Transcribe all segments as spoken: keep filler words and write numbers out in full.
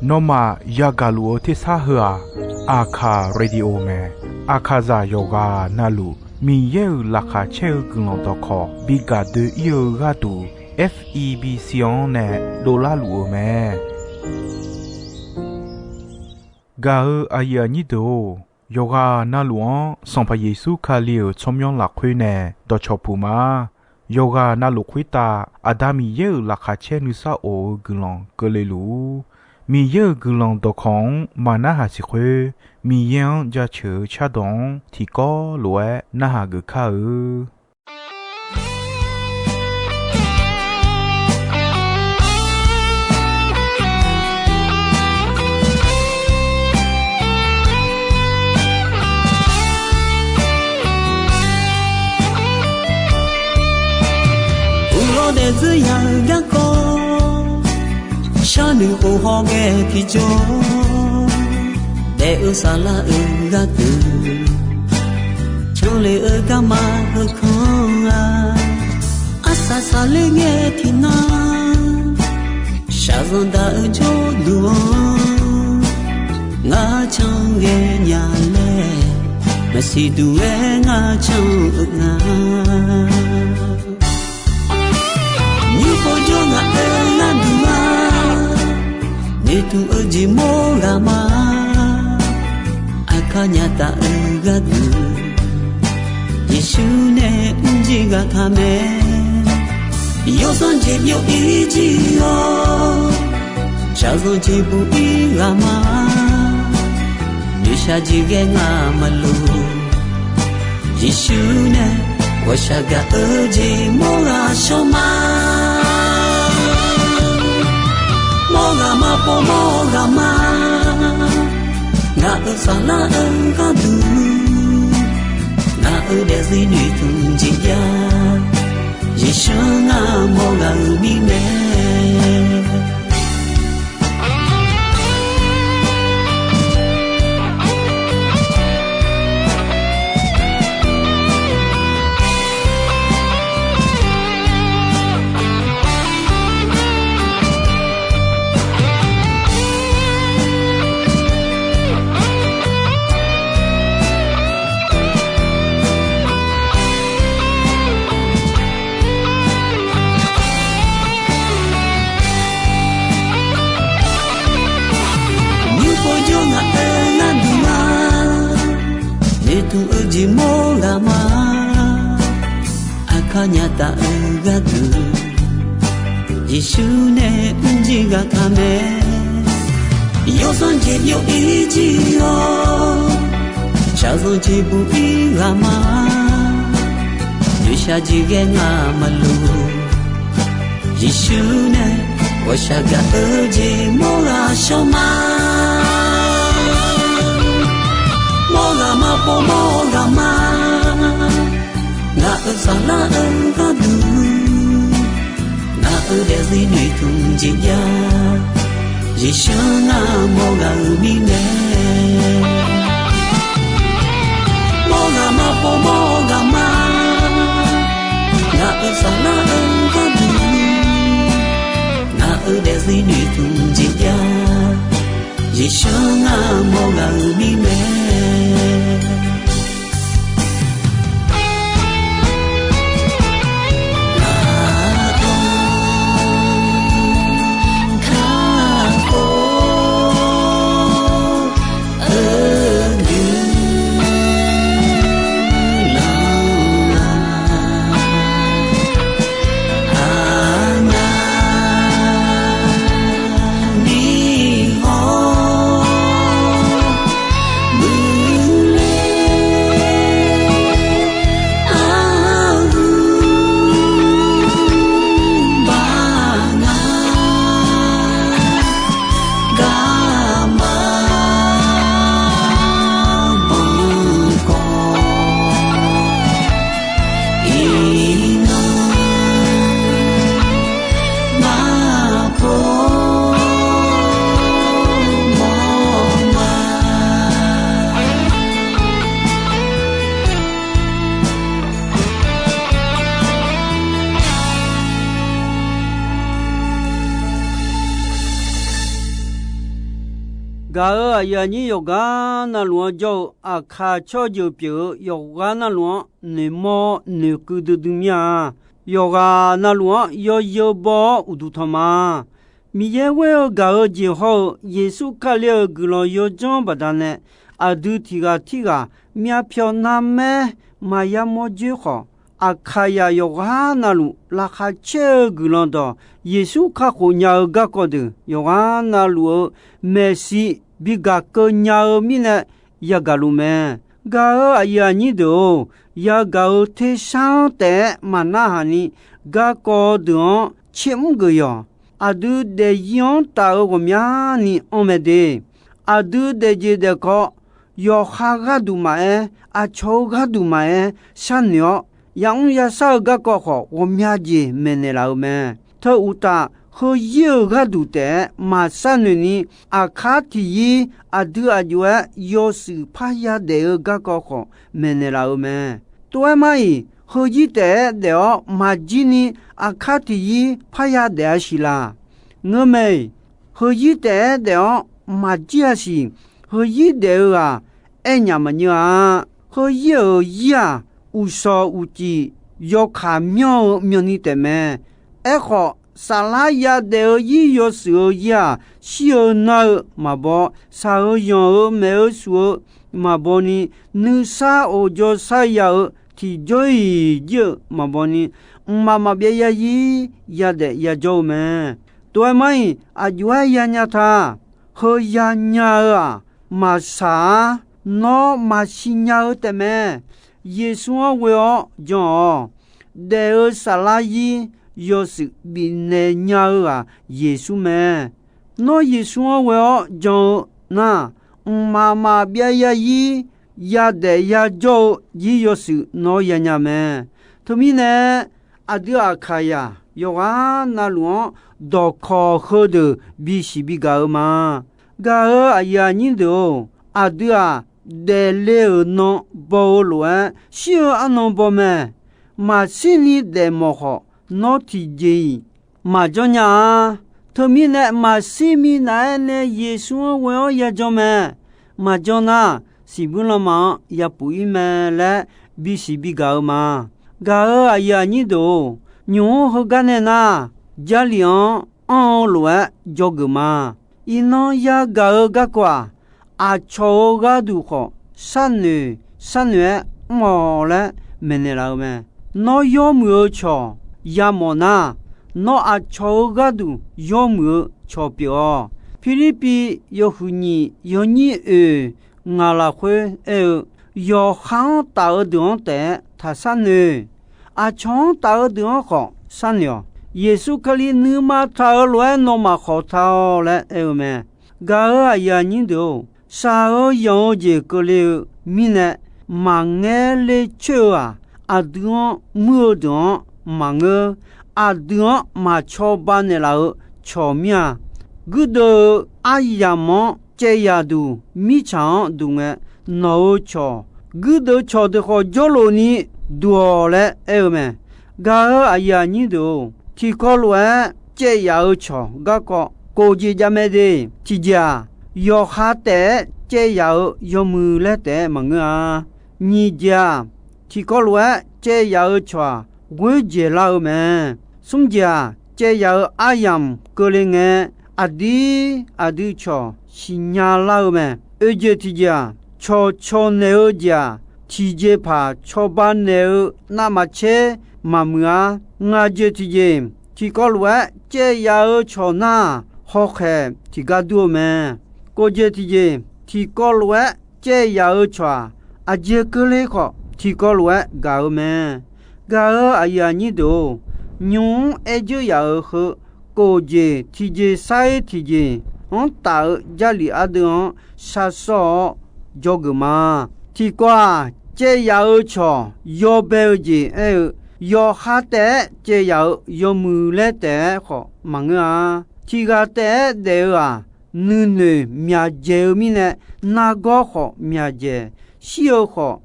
Nawmaf yagaq luf-eu tersar heu-aq, Aqkaq Radio mae. Aqkaqzaq yawqghaq navluf Miqyaer-euq laqkhaq caer-eu guiqlanq dawqkawq bi gaq doe-ir-eu gharduq, F E B C-anr nae dovlar luf-eu mae. Gaq-eu aqyuif aqnyir deuq-or, yawqghaq navluf-anr Sanqpaq Yeqsur Kali-euq tsawrmyanr lafkhoer nae dawqcawq puq ma. Yawqghaq navluf khoertav Aqda Miqyaer-euq laqkhaq caer nuisar of-eu guiqlanq keuvle luf-ur. Miqyaer-euq guiqlanq dawqkawq-anr maq narhaq siq khoer, Miqyaer-anr jaceuq-eu cardawq-anr tiqkawv lof-aer narhaq geuf kar-eu. Uqlawr daefzir ya-eu garkawv, sharnoeq khof hawghae tiqjawr, daef-eu saflar-euq gharduq, canle-eu garma heukanr-a, arsaq saqler ngae tiqnan, shaqzanq daq-eu jawrduq-anr, ngar can ghae nya laer, maqsiq duq-aer ngar can-eu nga. Nymr pov jawr ngaq-euq gharduq-a, noeqtmq-eu jeq mawr ghaq ma. Aqkar nya taf-eu gharduq, Yeqsur nae mrjir ghaq taq mae. Yawsanr jeq byov-ir jir-awr, shaqzanq jeq buq-ir ghaq ma. Noeqshaq jeq ghae ngaq maqloq. Yeqsur nae ghawqshaq gaq-eu jeq mawr ghaq shawr ma. Mawr ghaq ma pov mawr ghaq ma. Ngaq-euq saflar-eu gharduq, ngaq-euq daefzir noeqtmq jeq jav. Yeqsur ngar mawr ghaq-euq mirnae. Nymr pov jawr ngaq-euq gharduq-a, noeqtmq-eu jeq mawr ghaq ma. Aqkar nya taf-eu gharduq, Yeqsur nae mrjir ghaq taq mae. Yawsanr jeq byov-ir jir-awr, shaqzanq jeq buq-ir ghaq ma. Noeqshaq jeq ghae ngaq maqloq. Yeqsur nae ghawqshaq gaq-eu jeq mawr ghaq shawr ma. Mawr ghaq ma pov mawr ghaq ma. Ngaq-euq saflar-eu gharduq, ngaq-euq daefzir noeqtmq jeq jav. Yeqsur ngar mawr ghaq-euq mirnae. Mawr ghaq ma pov mawr ghaq ma. Ngaq-euq saflar-eu gharduq, ngaq-euq daefzir noeqtmq jeq jav. Yeqsur ngar mawr ghaq-euq mirnae. Gaq-euq aqyuif aqnyir yawqghaq navluf-anr jawr-eu Aqkaq tsawrjeuq pyeuf-eu yawqghaq navluf-anr noeqmawr noeqkuiv duidui mir-a. Yawqghaq navluf-anr yawzeu baw-awr uqduq tanq ma. Miqyaer ghoer-eu gaq-eu jeq hawr-eu Yeqsur Kali-euq guiqlanq yawdzanr baqdanae, aqdui tiq ghaq tirghaq myavpyawq narmaer maqya mawr dzoer khawf, Aqkaqyaq yawqghaq navluf laqkhaq caer-eu guiqlanq dawq, Yeqsur kakhof nya-eu garkawv deuq yawqghaq navluf-eu maeqshi bi gaq keuv nya-eu mirnae yagaq luf mae. Gaq-euq aqyuif aqnyir deuq-or, yagaq-eu tersar-anr taef-aer maqnarhaq ni, garkawv deuq-anr tser mr geuf yawq. Aqdui daefzir-anr taf-eu ghawqmyani anr mae de. Aqdui daefjeq daefkawv, yawqha gharduq maqaer, aqcawq-eu gharduq maqaer sharnoeq-awr, yamr yashar-eu garkawv khawf ghawqmya jeq maeqnaeq laf-eu mae. Teu uqtaf, heuzir-euq gharduq taef-aer maqsharnoeq ni, aqkar tiqyir aqdui aq jov-aer yawshuif parya daef-eu garkawv khawf maeqnaeq laf-eu mae. Tov-aer mar-iq, heuzir taef-aer daef-awr maqjir ni, aqkar tiqyir parya daef-a siq laq? Ngeurmae-iq, heuzir taef-aer daef-awr maqjir-a siq. Heuzir daef-eu ghaq aernyaf maqnyeur-a. Heuzir-euq zir-aq, uqshawq uqcif yawkaq myanr-eu myawqni taefmae. Aerkhawf, saflar yadaef-eu zir yawshuif-eu zir-aq, shir-eu nar-eu maqbaw, shaq-eu yanq-eu maeq-eu shuf-eu maqbaw ni, nuisar of jawrshar ya-eu tiqjawr-iq jir-eu maqbaw ni, mqmaq maqbyav yazir yadaef yajawr-eu mae. Tov-aer mar-iq, aq jov-aer yanya ta. Heuya nya-eu-aq, maqshaq-ar. Nawr maqsiq nya-eu taefmae. Yeqsur-anr ghoe-awr jan-awq. Daef-eu saflar zir yawshuif bifnaeq nya-eu ghaq Yeqsur mae. Nawr Yeqsur-anr ghoe-awr jan-eu nar, mqmaq maqbyav yazir yadaef yajawr-eu zir yawshuif nawr yanya mae. Teumirnae, aqdui aqkaqyaq yawqghaq navluf-anr dawqkawq heudeuq bisiq bigaq-eu ma. Gaq-euq aqyuif aqnyir deuq-or, aqdui-aq, daefle-euq nan baw-eu lof-aer shir-eu arnan baw mae. Maqshir ni daefmawf khawf, nawr tiqjeq-iq maqjanr nya-a. Teumirnae, maqshir minav-aer nae Yeqsur-anr ghoe-awr yajan mae. Maqjan nar, siqbuir lanma-anr yapuf-ir mae laer bisiq bigaq-eu ma. Gaq-euq aqyuif aqnyir deuq-or, nymq-mr heugar nae nar, Jarlif-anr anr-eu lof-aer dzawgeuf ma. Iqnan yagaq-eu garkawv-aq, aqcawq-euq gharduq khawf sharnoeq sharnoeq-aer mr-awq laer maeqnaeq laf-eu mae. Nawr yawmuiq-eu cawq yamawf nar, nawr aqcawq-euq gharduq yawmuiq-eu cawq pyeuf-awq. Pirlirpiv yawhuiq nyiq yawnyir oeq ngaq lafkhoer aer-eu, yawqha-anr taf-eu deuq-anr taef-aer taqshar noeq. Aqcawq-anr taf-eu deuq-anr khawf sharnoeq-awq. Yeqsur Kali nuima taq-eu lof-aer nawmaf khawf ta-awq laer aer-eu mae. Gaq-euq aqyuif aqnyir deuq-or, shaq-eu yanq-eu jeq keuvle-eu mirnae, maqngaer le coer-eu-aq, aqdui-anr muir-eu deuq-anr maqngeur. Aqdui-anr maqcawba naeqlaf-eu cawq mir-a. Guirdeuv-eu aryamq-anr caev yaq duq mirtsaq-anr duq ngae, nawq-euq cawq guirdeuv cawq deuq khawf jawrluf ni duq-awq laer aer-eu mae. Gaq-euq aqyuif aqnyir deuq-or, tiqkawv lof-aer caev yaf-eu cawq garkawv kof jeq jav mae de. Tiqjeq-aq, yawqha taef-aer caev yaf-eu yawmuiq laer taef-aer maqngeur-a. Nyiq jeq-aq, tiqkawv lof-aer caev yaf-eu cawq-aq, ghoer dzaeqlar-eu mae. Smr jeq-aq, caev yaf-eu aryamq keuvle ngae, aqdir aqdui cawq siqnya lar-eu mae. Oeq jeq tiqjeq-aq, cawqcawq naeq-eu jeq-aq, tiqjeqpaq cawba naeq-eu navmaqtser maqmuiq-ar. Ngaq jeq tiqjeq, tiqkawv lof-aer caev yaf-eu cawq nar-aq, hawkhaeq tiqgar dur-eu mae. Kof jeq tiqjeq, tiqkawv lof-aer caev yaf-eu cawq-aq, aqjeq keuvle khawf tiqkawv lof-aer gaq-eu mae. Gaq-euq aqyuif aqnyir deuq-or, nymq-mr aer dzeur yaf-euq heu, kof jeq tiqjeq sar-ir tiqjeq-anr taf-eu Jarlif ardeuv-anr sharsawr-awr dzawgeuf ma. Tiqkawv-aq, caev yaf-eu cawq yawbae-eu jeq aer-eu, yawqha taef-aer caev yaf-euq yawmuiq laer taef-aer khawf maqngeur-a. Tiq ghaq taef-aer daef-eu-aq, nuinoeq myaqdzaeq-eu mirnae, nargawr khawf myaqdzaeq, shir-eu khawf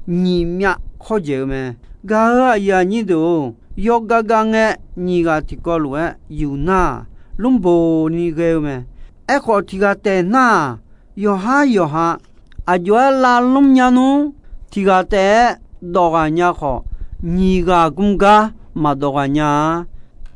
nyiq myav khawr dzaeq-eu mae. Gaq-euq aqyuif aqnyir deuq-or, yawgav gav ngae nyiq ghaq tiqkawv lof-aer yuf nar-aq, lmrboq ni ghae-eu mae. Aerkhawf, tiq ghaq taef nar-aq, Yawqhar yawqha aqjox-aer lavlmr nya nmr. Tiq ghaq taef-aer dawq ghaq nya khawf, nyiq ghaq gmr gar maqdawq ghaq nya-a.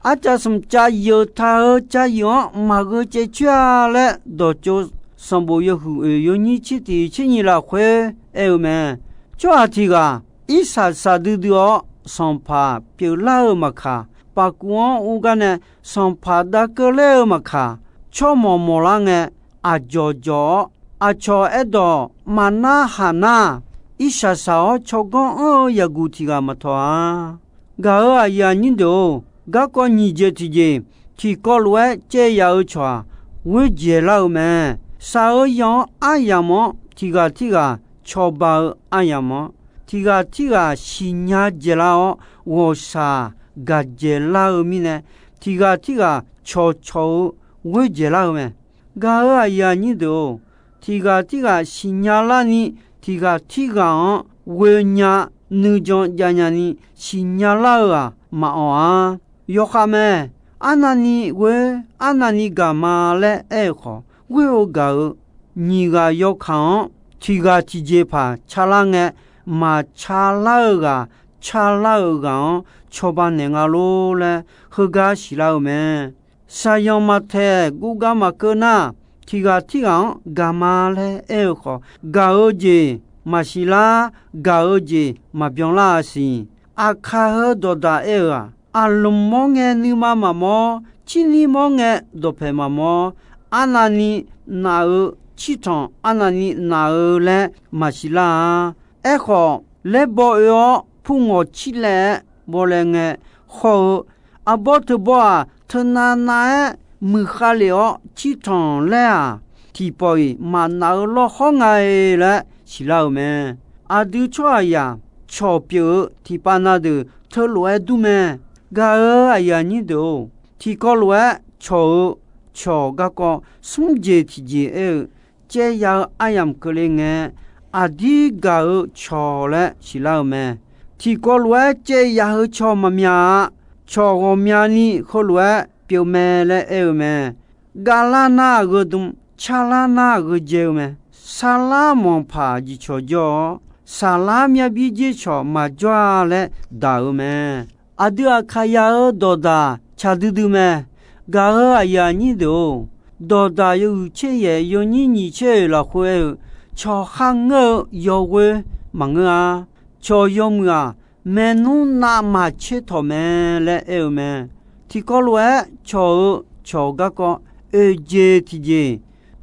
Arcav smq cav yeuq taq-eu cav yeuq-anr maqgheu caev coer-a laer, dawqtsov sanqbof yawhuiq oeq yawnyir tser tiq tser nyiq lafkhoer aer-eu mae. Tsawrhaq tiq ghaq irsaq saqdui dui-awr, sanqpaq pyeuflar-eu maqkaq, paqkuv-anr ur gar nae sanqpaq dav keuvler-eu maqkaq, tsawrmawq mawqlar ngae, aqdzawq dzawq-awr, aqcawq aerdawq maqnar haq nar, irsaq saq-awr tsawrganr anr-eu yaqguq tiq ghaq maqtawq-a. Gaq-euq aqyuif aqnyir deuq-or, garkawv nyiq jeq tiqjeq, tiqkawv lof-aer caev yaf-eu cawq-aq, ghoer dzaeqlar-eu mae. Shaq-eu yanq-anr aryamq-anr tiq ghaq tirghaq cawba-eu aryamq-anr, tiq ghaq tirghaq siqnya dzaeqlar-awr, ghawqshaq gaq dzaeqlar-eu mirnae, tiq ghaq tirghaq cawqcawq-eu ghoer dzaeqlar-eu mae. Gaq-euq aqyuif aqnyir deuq-or, tiq ghaq tirghaq siqnya larni, tiq ghaq tirghaq-anr ghoe nya, nuijan jav nyani siqnya lar-eu-aq maqawq-a. Yawkhav mae. Arnavni ghoer, arnavni gaq ma laer aer-eu khawf, ghoer-eu gaq-eu nyiq ghaq yawkaq-anr tiq ghaq tiqjeqpaq calar ngae, maqca lar-eu ghaq, ca lar-euq ghaq-anr cawba naeq nga lor laer heugar siqlar-eu mae. Shaqyanq maqtaeq guvgar maqkeuv nar, tiq ghaq tirghaq-anr gaq ma laer aer-eu khawf, gaq-eu jeq maqsiq lar, gaq-eu jeq maqbyan lar-a siq. Aqkaq heu dawqdaq aer-eu-aq, aqlmq mawr ngae nuima maqmawr, cirni mawr ngae dawqpaeq maqmawr, arnavni naf-eu cirtanq arnavni naf-eu laer maqsiq lar-a. Aerkhawf, laer baw oe-awr pur ngawq cir laev-aer bawlae ngae, khawr-eu arbawr teubawr-aq, teunav nav-aer muiqkhav lef-awr cirtanq laer-aq, tiqpawf-iq maqnaf-eu lawrhawr nga-e laer siqlar-euq mae. Aqdui tsawrhaqzaq cawq pyeuf-eu tiqpav na deuq teulof-aer dur mae. Gaq-euq aqyuif aqnyir deuq-or, tiqkawv lof-aer cawq-eu cawq garkawv smr jeq tiqjeq aer-eu, caev ya-eu aryamq keuvle ngae, aqdir gaq-eu cawq laer siqlar-eu mae. Tiqkawv lof-aer caev ya-eu cawq maqmya-a. Cawq ghawqmyani heulof-aer pyeuf mae laer aer-eu mae. Gavlar nar gheudm, carlar nar gheudzae-eu mae. Sarlar manqpaq jiqcawq jawr-awr, saqlar myavbir dzer cawq maqjawr-a laer daq-eu mae. Aqdui aqkaqyaq-eu dawqdaq tsaq duidui mae. Gaq-euq aqyuif aqnyir deuq-or, dawqdaq yawhuiq tser yaef yawnyir nyiq tser oeq lafkhoer aer-eu, cawq kharngeur-eu yawghoer maqngeur-a. Cawq yawmuiq-aq, maernmr navmaqtser tawq mae laer aer-eu mae. Tiqkawv lof-aer cawq-eu cawq garkawv oeq jeq tiqjeq,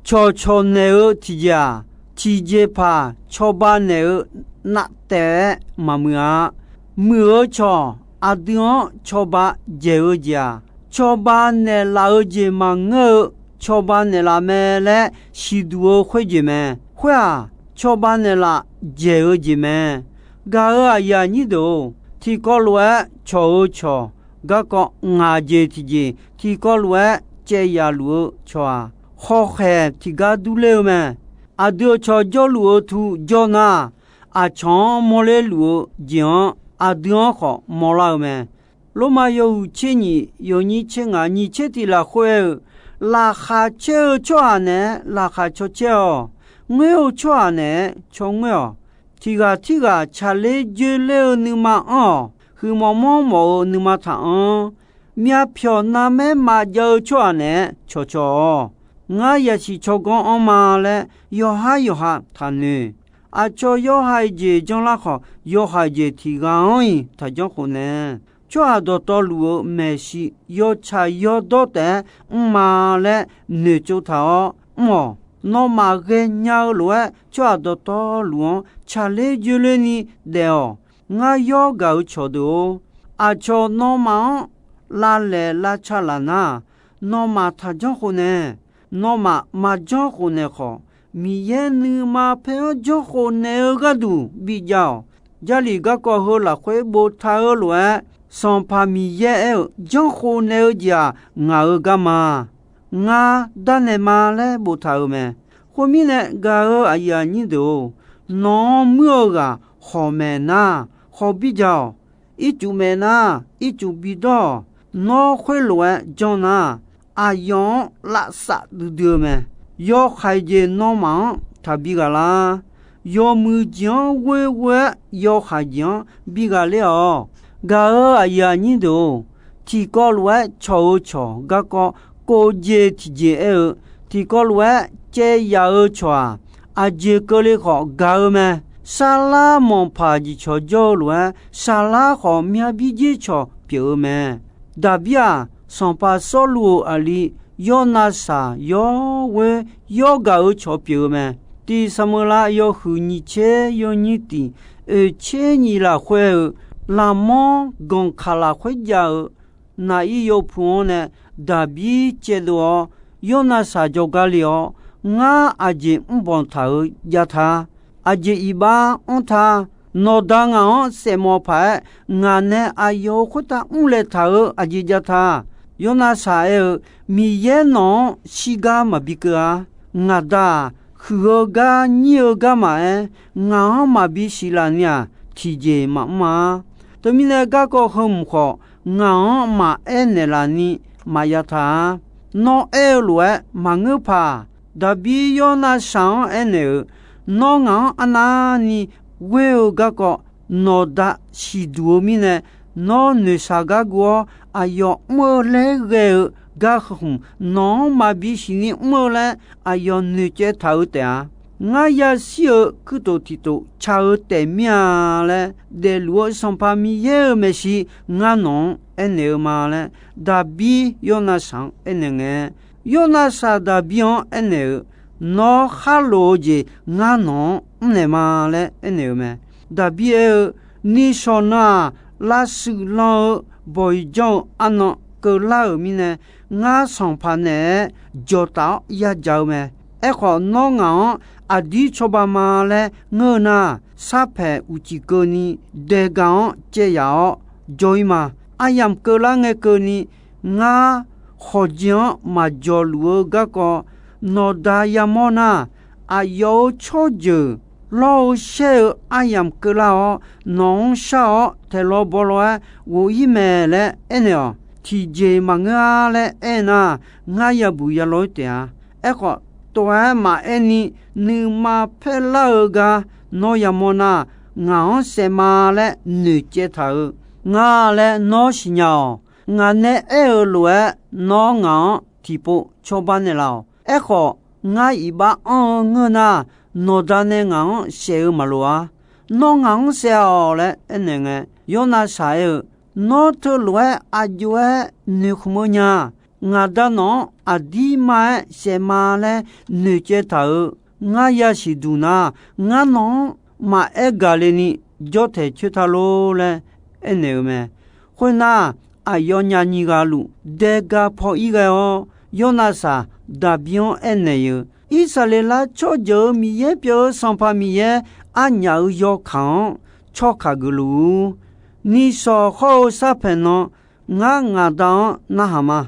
cawqcawq naeq-eu tiqjeq-aq, tiqjeqpaq cawba naeq-eu navtaef-aer maqmuiq-a. Muiq-eu cawq aqdui-anr cawba dzaeq-eu jeq-aq, cawba naeqlaf-eu jeq maqngeur-eu, cawba naeqlaf mae laer siqduq-eu khoerjeq mae. Khoer-aq, cawba naeqlaf dzaeq-eu jeq mae. Gaq-euq aqyuif aqnyir deuq-or, tiqkawv lof-aer cawq-eu cawq garkawv ngaq jeq tiqjeq, tiqkawv lof-aer caev yaf luf-eu cawq-aq, hawkhaeq tiqgar durler-eu mae. Aqdui-euq cawq jawrluf-eu tu jawr nar, aqcawq-anr mawrler luf-eu jeq-anr aqdui-anr khawf mawrlar-eu mae. Lormav yawhuiq tser nyiq yawnyir tser ngaq nyiq tser tiq lafkhoer aer-eu, laqkhaq caer-eu tsawrhaq naeq-aer laqkhaq caw caer-awq. Ngoer-eu tsawrhaq naeq-aer caw ngoer-awq. Tiq ghaq tirghaq tsaqler dzoerler-eu nuima anr-awq. Huiqmawf manrmawf-eu nuima taq anr. Myavpyawq navmaer maqjav-eu tsawrhaq naeq-aer cawqcawq-awq. Ngar yasiq tsawrganr anr ma laer yawqhar yawqha taqnoeq. Aqcawq yawhaiq jeq janrlar khawf, yawhaiq jeq tiq ghaq-anr-iq taqjanr khof nae. Tsawrhaq dawqtawvluf-eu maeqshi yawtsaq yawdawr taef-aer mr ma laer noeqtsov taq-awr mr-awq. Nawmaf ghaenya-eu lof-aer tsawrhaq dawqtawvluf-anr tsaqler dzoerler ni daef-awq. Ngar yawr gaq-eu cawqdeuq-or, aqcawq nawmaf-anr lavlaeq lavca laf nar, nawmaf taqjanr khof nae. Nawmaf maqjanr khof naeq khawf, Miqyaer nuima paer-anr janr khof naeq-eu gharduq bijav-awq. Jarlif garkawv heu lafkhoer boftaq-eu lof-aer, Sanqpaq Miqyaer aer-euq janr khof naeq-eu jeq-aq, ngaq-euq garma, ngar darnaeq ma laer boftaq-euq mae. Khoermirnae, gaq-euq aqyuif aqnyir deuq-or, nawq-anr muir-eu ghaq khawq maeq nar, khawq bijav-awq. Ircuf maeq nar, ircuf bidawr-awq. Nawr khoerlof-aer janr nar, aqyawf-anr lavsav duidui-eu mae. yawhaiq jeq nawmaf-anr taqbi ghaq lar. Yawmuiq jeq-anr ghoer ghoer-aer yawhaiq jeq-anr bi ghaq ler-awq. Gaq-euq aqyuif aqnyir deuq-or, tiqkawv lof-aer cawq-eu cawq garkawv kov jeq tiqjeq aer-eu, tiqkawv lof-aer caev yaf-eu cawq-aq, aqjeq keuvle khawf gaq-eu mae. Sharlar manqpaq jeq cawq jawr-eu lof-aer, sharlar khawf myavbir dzer cawq pyeuf-eu mae. Daqbir-aq, sanqpaq Sawrluv-euq aqli Yawrnavsaq yawr ghoer yawr gaq-eu cawq pyeuf-eu mae. Tiq Saqmeuqlav yawhuiq nyiq tser yawnyir tiq oeq tser nyiq lafkhoer-euq, laqmanr ganqkaq lafkhoer jav-eu naq-ir yawpu-anr nae Daqbir caevdov-awr, Yawrnavsaq jawrgar le-awr, Ngar aqjeq mrbanq taq-euq jav ta. Aqjeq iqbax anr ta. Nawqda ngaq-anr saefmawf paq-aer, ngaq nae aqyawf-euq khoertav mrlaeq taq-euq aqjeq jav ta. Yawrnavsaq aer-eu, Miqyaer nawq-anr shirgar maqbi keuv-a. Ngaq Da-aq, huiq-eu gar nyir-eu garma-aer, ngaq-anr maqbi siqlaf ni-aq, tiqjeq maqmr-a. Teumirnae garkawv heumq khawf, ngaq-anr maqaer naeqlaf ni maqya ta-a. Nawr aer-eu lof-aer maqngeur paq. Daqbir Yawrnavsaq-anr aernaeq-euq, Nawr ngaq-anr arnavni ghoer-eu garkawv nawqda siqduq-eu mirnae, nawr noeqshaq gar guv-awr, aqyawf mr-eu laer ghae-eu gar heumq nawq-anr maqbi siqni mr-eu laer aqyawf noeqcaev taq-eu taef-a. Ngar yashir-eu kuirtof tiqtof ca-eu taef mir-a laer daefluf-eu Sanqpaq Miqyaer-euq maeqshi ngar nawq-anr aernaeq-eu ma laer, Daqbir Yawrnavsaq-anr aernaeq ngae, Yawrnavsaq Daqbir-anr aernaeq-euq, Nawr khar lof-eu jeq ngar nawq-anr mrnaeq ma laer aernaeq-eu mae. Daqbir aer-eu, Nishawq nan-aq, lavshuif lan-eu bawq-iq janr-eu arnan keuvlar-euq mirnae, ngar sanqpaq naeq-aer jawqtaf-awr yadzaq-eu mae. Aerkhawf, nawr ngaq-anr aqdir cawba ma laer ngeur-eu nar, sarpaeq uqcif keuvni daegaq-anr caev yaf-awr jawr-ir ma. Aryamq keuvlar ngae keuvni, ngar khawqjeq-anr maqjawq luf-eu garkawv nawqda yamawr nar, aqyawf-euq tsawrjeuq lawr-eu shaer-eu aryamq keuvlar-awr, nawq-anr shar-awr taeqlaw bawlaw-aer ghof-ir mae laer aernaeq-awq. Tiqjeq maqngeur-a laer aernar, ngar yabuq yalaw-ir taef-a. Aerkhawf, tov-aer maqaer ni nuima paerlar-eu gar nawr yamawr nar, ngaq-anr saef ma laer noeqcaev taq-euq nga laer nawr siqnya-awq. Ngaq nae aer-eu lof-aer nawr ngaq-anr tiqpov cawba naeqlaf-awq. Aerkhawf, ngar iqbax anr-eu ngeur nar, nawqda nae ngaq-anr saef-eu maqloq-a. Nawr ngaq-anr saef-awq laer aernaeq ngae, Yawrnavsaq aer-eu, Nawr teulof-aer aqjox-aer noeqkhmq-eu nya. Ngaq Da nawq-anr aqdirma-aer saef ma laer noeqcaev taq-euq ngar yasiq duq nar, ngar nawq-anr maqaer gaq le ni jawrtaeq coer ta lor laer aernaeq-eu mae. Khoernar, aqyawfnyaf nyiq ghaq luf daega paw-ir ghae-awr, Yawrnavsaq Daqbir-anr aernaeq-eu, Irsaqleqlav tsawrjeuq-euq Miqyaer pyeuf-eu Sanqpaq Miqyaer arnyaf-euq yawkaq-anr tsawrkaq geufluf-ur. Nishawq hawr-eu sarpaeq nan ngar ngaq Da-anr narhaq ma.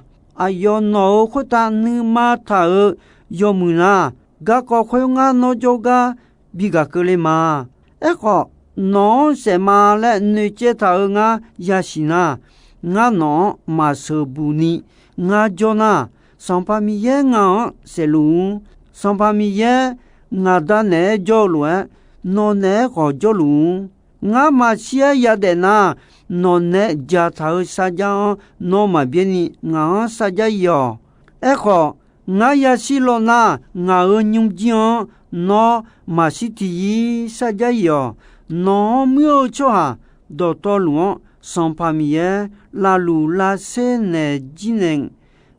Aqyawf nawq-euq khoertav nuima taq-euq yawmuiq nar, garkawv khoer ngar nawr jawrgar bi ghaq keuvle ma. Aerkhawf, nawq-anr saef ma laer noeqcaev taq-euq ngar yasiq nar, ngar nawq-anr maqsheuq buq ni ngar jawr nar, Sanqpaq Miqyaer ngaq-anr saefluf-ur. Sanqpaq Miqyaer ngaq Da naeq-aer jawr-eu lof-aer, nawq naeq-aer khawf jawrluf-ur. Ngar maqshir-aer yadaef nar, nawq nae dzaqtaq-euq sarjar-anr nawr maqbyaer ni ngaq-anr sarjar yif-awq. Aerkhawf, ngar yashir law nar, ngaq-euq nymrjir-anr nawr maqshir tiq yir sarjar yif-awq. Nawq-anr muir-eu tsawrhaq dawqtawvluf-anr Sanqpaq Miqyaer lavluf lavser naeq jir naeq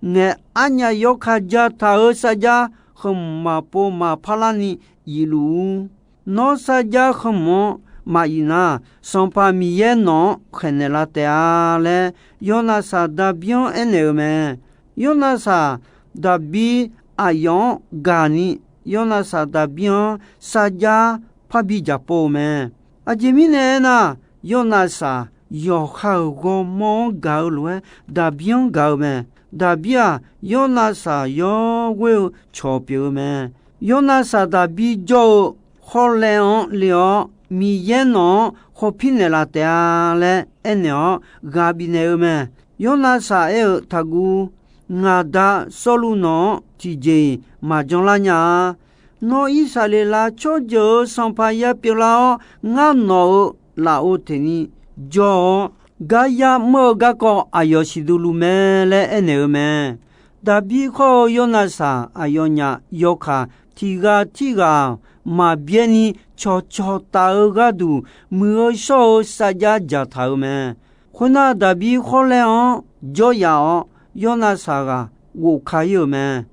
ngae, arnyaf yawkaq dzaqtaq-euq sarjar heumq maqpov maqpar larni yifluf-ur. Nawr sarjar heumq-anr maqyif nar, Sanqpaq Miqyaer nawq-anr khaeqnaeq lav taef-a laer, Yawrnavsaq Daqbir-anr aernaeq-eu mae. Yawrnavsaq Daqbir aqyawf-anr gaq ni, Yawrnavsaq Daqbir-anr sarjar parbi jaqpov-eu mae. Aqjeq mirnae aernar, Yawrnavsaq yawqha-euq ghawrmawr-anr gaq-eu lof-aer Daqbir-anr gaq-eu mae. Daqbir-aq, Yawrnavsaq yawr ghoer-eu cawq pyeuf-eu mae. Yawrnavsaq Daqbir jawr-eu khawrlaev-anr le-awr, Miqyaer nawq-anr khawpir naeqlaf taef-a laer aernaeq-awr ghaq bifnaeq-eu mae. Yawrnavsaq aer-eu, Taqguv. ngaq da Sawrluv nawq-anr tiqjeq-iq maqjanlar nya-a. Nawr Irsaqleqlav tsawrjeuq-euq sanqpaq ya pyeuflar-awr, ngar nawq-euq lafov teqni jawr-awr, gar yar mr-eu garkawv aqyawf siqduq luf mae laer aernaeq-eu mae. Daqbir khawr-eu Yawrnavsaq aqyawfnyaf yawkaq tiq ghaq tirghaq-aq, maqbyaer ni cawqcawq taf-eu gharduq, muiq-eu shawr-eu sarjax dzaqtaq-euq mae. Khoernar, Daqbir khawrlaer-anr jawryaf-awr, Yawrnavsaq ghaq ghofka ir-euq mae.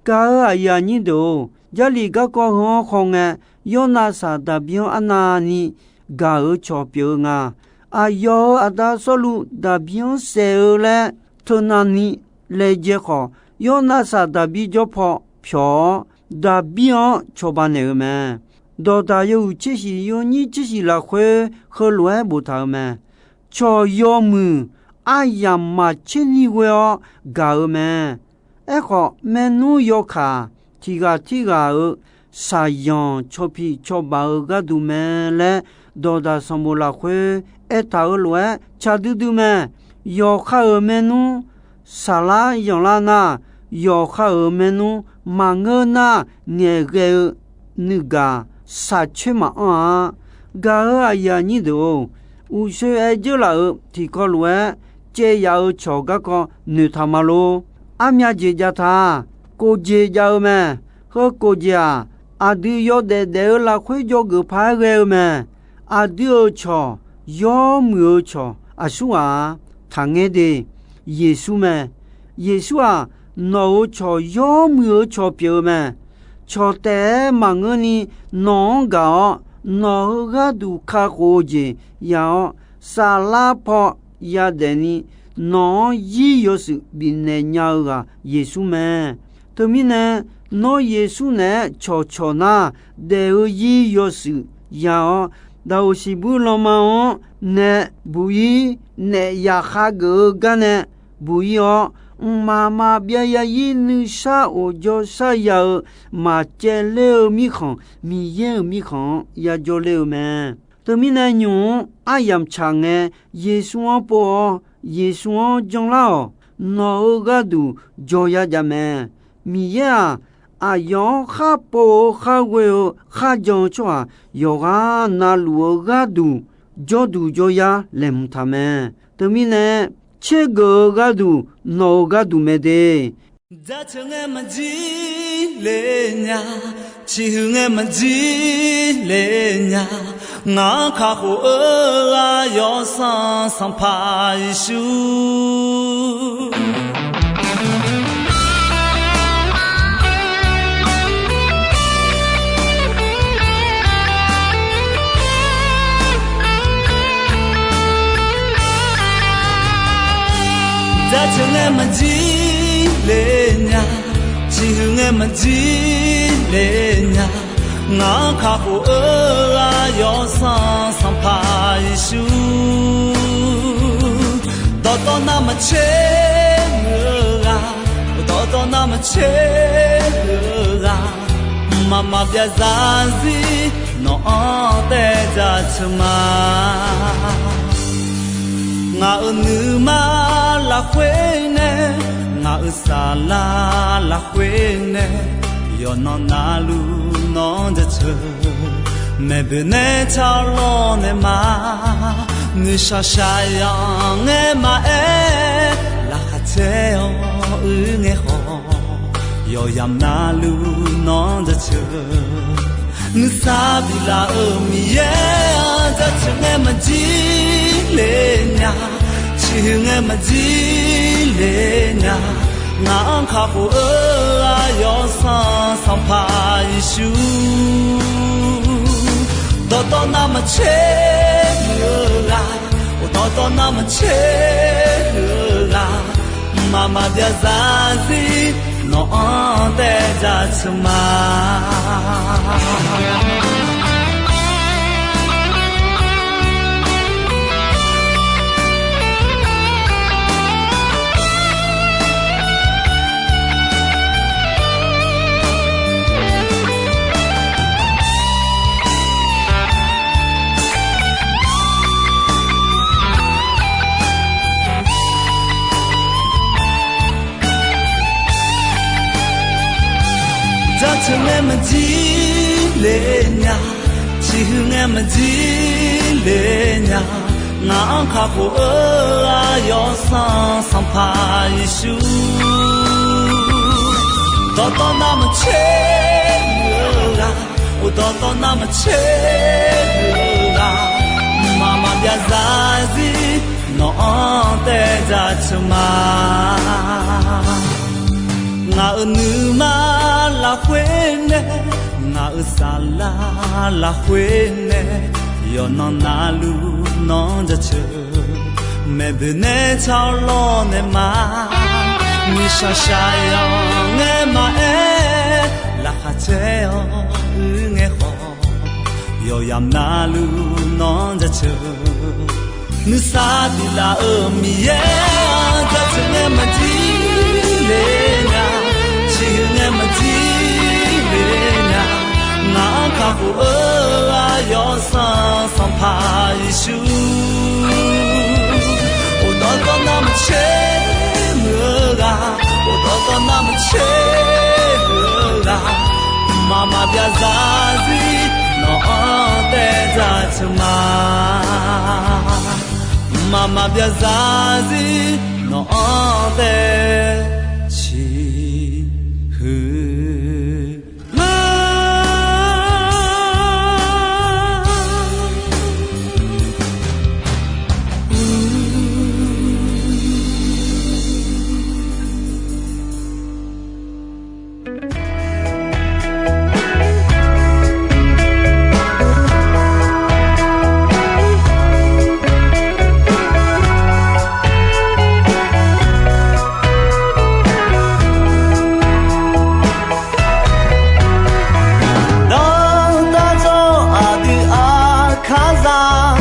Gaq-euq aqyuif aqnyir deuq-or, Jarlif garkawv heu-anr khawngae, Yawrnavsaq Daqbir-anr arnavni gaq-euq cawq pyeuf-eu nga. Aqyawf-euq aqda Sawrluv Daqbir-anr saef-eu laer teunavni laejae khawf, Yawrnavsaq Daqbir jawr paw pyawq-awr, Daqbir-anr cawba naeq-eu mae. Dawqdaq yawhuiq tser shiq yawnyir tser shiq lafkhoer heulof-aer boftaq-euq mae. Cawq yawmuiq aryamq maqtser ni ghoe-awr gaq-eu mae. Aerkhawf, maernmr yawkaq tiq ghaq tirghaq-euq shaqyanq cawpiq cawbaq-eu gharduq mae laer, Dawqdaq sanqbof lafkhoer aertaq-euq lof-aer caq duidui mae. Yawqha-euq maernmr saqlar yanqlar nar, yawqha-euq maernmr maqngeur nar, ngaeqghae-eu nuigaq shaqcoer maqanr-a. Gaq-euq aqyuif aqnyir deuq-or, uqshoe aer dzeur laf-euq tiqkawv lof-aer caev yaf-euq cawq garkawv noeqtaq ma lor. Armya jeq jav ta, kof jeq jav-eu mae. Heu kof jeq-aq, aqdui yawdaef daef-eu lafkhoer dzawgeuf paq-aer ghae-eu mae. Aqdui-euq cawq yawmuiq-eu cawq aqsur ghaq-a. Taqngaer de, Yeqsur mae. Yeqsur-aq, nawq-euq cawq yawmuiq-eu cawq pyeuf-eu mae. Cawq taef-aer maqngeurni nawq-anr gaq-awr, nawq-euq gharduq kakhof-eu jeq ya-awr, saflar paw yadaef ni nawq-anr yir yawshuif bifnaeq nya-eu ghaq Yeqsur mae. Teumirnae, nawr Yeqsur naeq-aer cawqcawq nar, daef-eu yir yawshuif ya-awr, daqoq siqbuir lanma-anr nae buq-ir, naef yaqkhav geuf-eu gar nae buq-ir-awr, mqmaq maqbyav ya-ir nuisar of jawrshar ya-eu, maqcaevler-eu mirkhanq, Miqyaer-euq mirkhanq-anr yajawr ler-eu mae. Teumirnae nymq-mr aryamq tsaq ngae, Yeqsur-anr pov-awr, Yeqsur-anr janlar-awq. Nawq-euq gharduq jawr ya jav mae. Miqyaer-aq, aqyawf-anr khar pov-eu khar ghoe-eu kharjan-eu tsawrhaq yawqghaq navluf-eu gharduq jawrduq jawryar laeqhmq taq mae. Teumirnae, tsergeuf-eu gharduq nawq-euq gharduq mae de. Jaceuq ngae maqjir le nya, ciqhuiq ngae maqjir le nya, ngaq-anr kakhof-eu ghaq Yawsanr Sanqpaq Yeqsur. Jaceuq ngae maqjir le nya, ciqhuiq ngae maqjir le nya, ngaq-anr kakhof-eu ghaq Yawsanr Sanqpaq Yeqsur. Dawqtawv navmaqtser-eu ghaq, dawqtawv navmaqtser-eu ghaq, mqmaq maqbyav zarzir nawq-anr taev jaceuq ma. Ngaq-euq nuima lafkhoer nae, ngaq-euq saflar lafkhoer nae, yawqnan navluf nawq-anr jaceuq. Maeqboeq nae tsawrlawr nae ma, nuishaq shaqyanq ngae maqaer, laqkhaq caer-awr uir ngae khawf, yawqyamq navluf nawq-anr jaceuq. Nuisar biflaf-euq Miqyaer-anr jaceuq ngae maqjir le nya, ciqhuiq ngae maqjir le nya, ngaq-anr kakhof-eu ghaq Yawsanr Sanqpaq Yeqsur. Dawqtawv navmaqtser-eu ghaq, dawqtawv navmaqtser-eu ghaq, mqmaq maqbyav zarzir nawq-anr taev jaceuq ma. Ciqhuiq ngae maqjir le nya, ciqhuiq ngae maqjir le nya, ngaq-anr kakhof-eu aqyawf sanq Sanqpaq Yeqsur. Dawqtawv navmaqtser huiq-eu ghaq, dawqtawv navmaqtser huiq-eu ghaq, mqmaq maqbyav zarzir nawq-anr taev dzaqtsuif ma. Ngaq-euq nuima lafkhoer nae, ngaq-euq saflar lafkhoer nae, yawqnan navluf nawq-anr jaceuq. Maeqboeq nae tsawr lawr nae ma, nuishaq shaqyanq ngae maqaer, laqkhaq caer-awr uir ngae khawf, yawqyamq navluf nawq-anr jaceuq. Nuisar biflaf-euq Miqyaer-anr jaceuq ngae maqjir le nya, ciqhuiq ngae maqjir le nya, ngaq-anr kakhof-eu aqyawf sanq Sanqpaq Yeqsur. Dawqtawv navmaqtser huiq-eu ghaq, dawqtawv navmaqtser huiq-eu ghaq, mqmaq maqbyav zarzir nawq-anr taev dzaqtsuif ma. Mqmaq maqbyav zarzir nawq-anr taev ciqhuiq ma. Danrtav dzawr-eu aqdui aqkar zaq,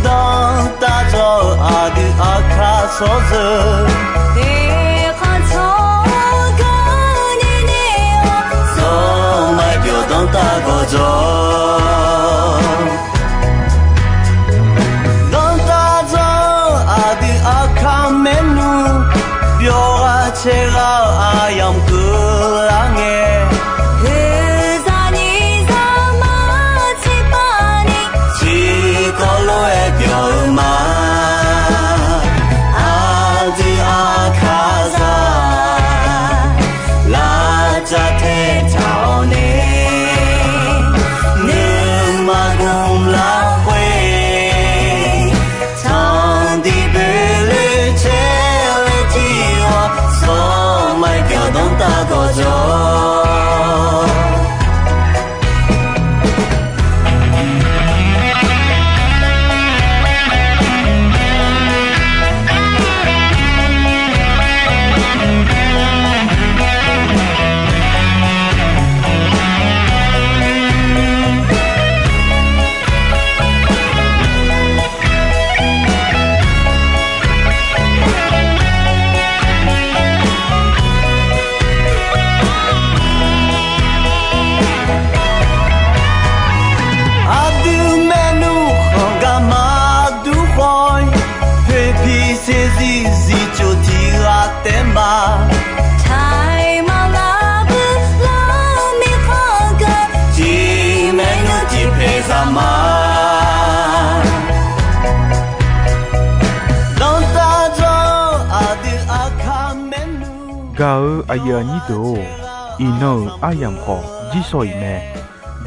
danrtav dzawr-eu aqdui aqkar shawrzeuq, eqkhanq tsawrganr nae nae-awr, sanqmaeq pyawq danrtav gawqjawq. Danrtav dzawr-eu aqdui aqkar maernmr, byawq ghaq caev ghaq-eu aryamq keuvlar ngae, heuzaq nyiq zaq maqtser pavni, tiqkawv lof-aer byawq-eu ma. Aqdui aqkar zaq, lavcav tae taq-awr nae, nuima gmq lafkhoer, tanqdiq boeloe caer laer tir-awr, sanqmaeq pyawq danrtav gawqjawq. Aqdui maernmr khanq garma dur khawf-ir, poeqpiq saeqzir zifcoq tiq ghaq taef ma. Taiq maqlar bui lar-eu mirkhanq gaq, tiq maernmr tiq paeq zaq ma. Danrtav dzawr-eu aqdui aqkar maernmr. Gaq-eu aqyuif aqnyir deuq-or, iqnan-euq aryamq khawf jirsawq iq mae.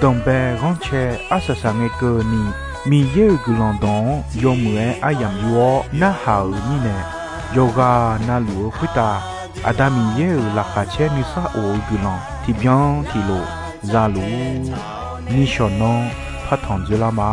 Danqbae ghanrcae arsaq saq ngae keuvni, Miqyaer-euq guiqlanq dawq-anr yawmuiq-aer aryamq yur-awr narhaq-euq mirnae, yawqghaq navluf-eu khoertav Aqda Miqyaer-euq laqkhaq caer nuisar of-eu guiqlanq tiqbyan tiqlof za luf-ur. Nishawq nanr partanq dzoerlar ma.